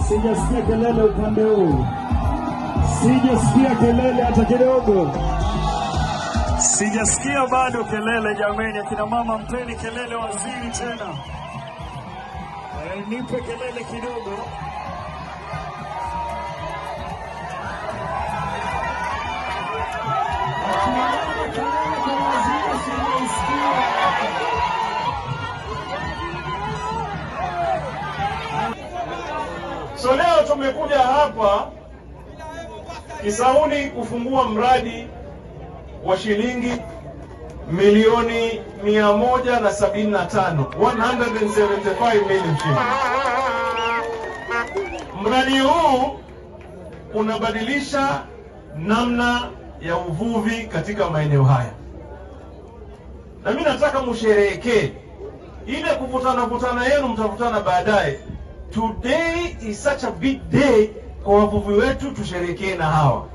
Sijasikia kelele upande huu, sijasikia kelele hata kidogo, sijasikia bado kelele. Jameni, akina mama, mpeni kelele waziri tena. Nipe kelele kidogo. Akina mama, kelele kwa waziri sijaisikia. So leo tumekuja hapa Kisauni kufungua mradi wa shilingi milioni 175, 175 million shillings. Mradi huu unabadilisha namna ya uvuvi katika maeneo haya, na mimi nataka musherehekee. Ile kuvutana vutana yenu mtavutana baadaye. Today is such a big day kwa wavuvi wetu, tusherehekee na hawa.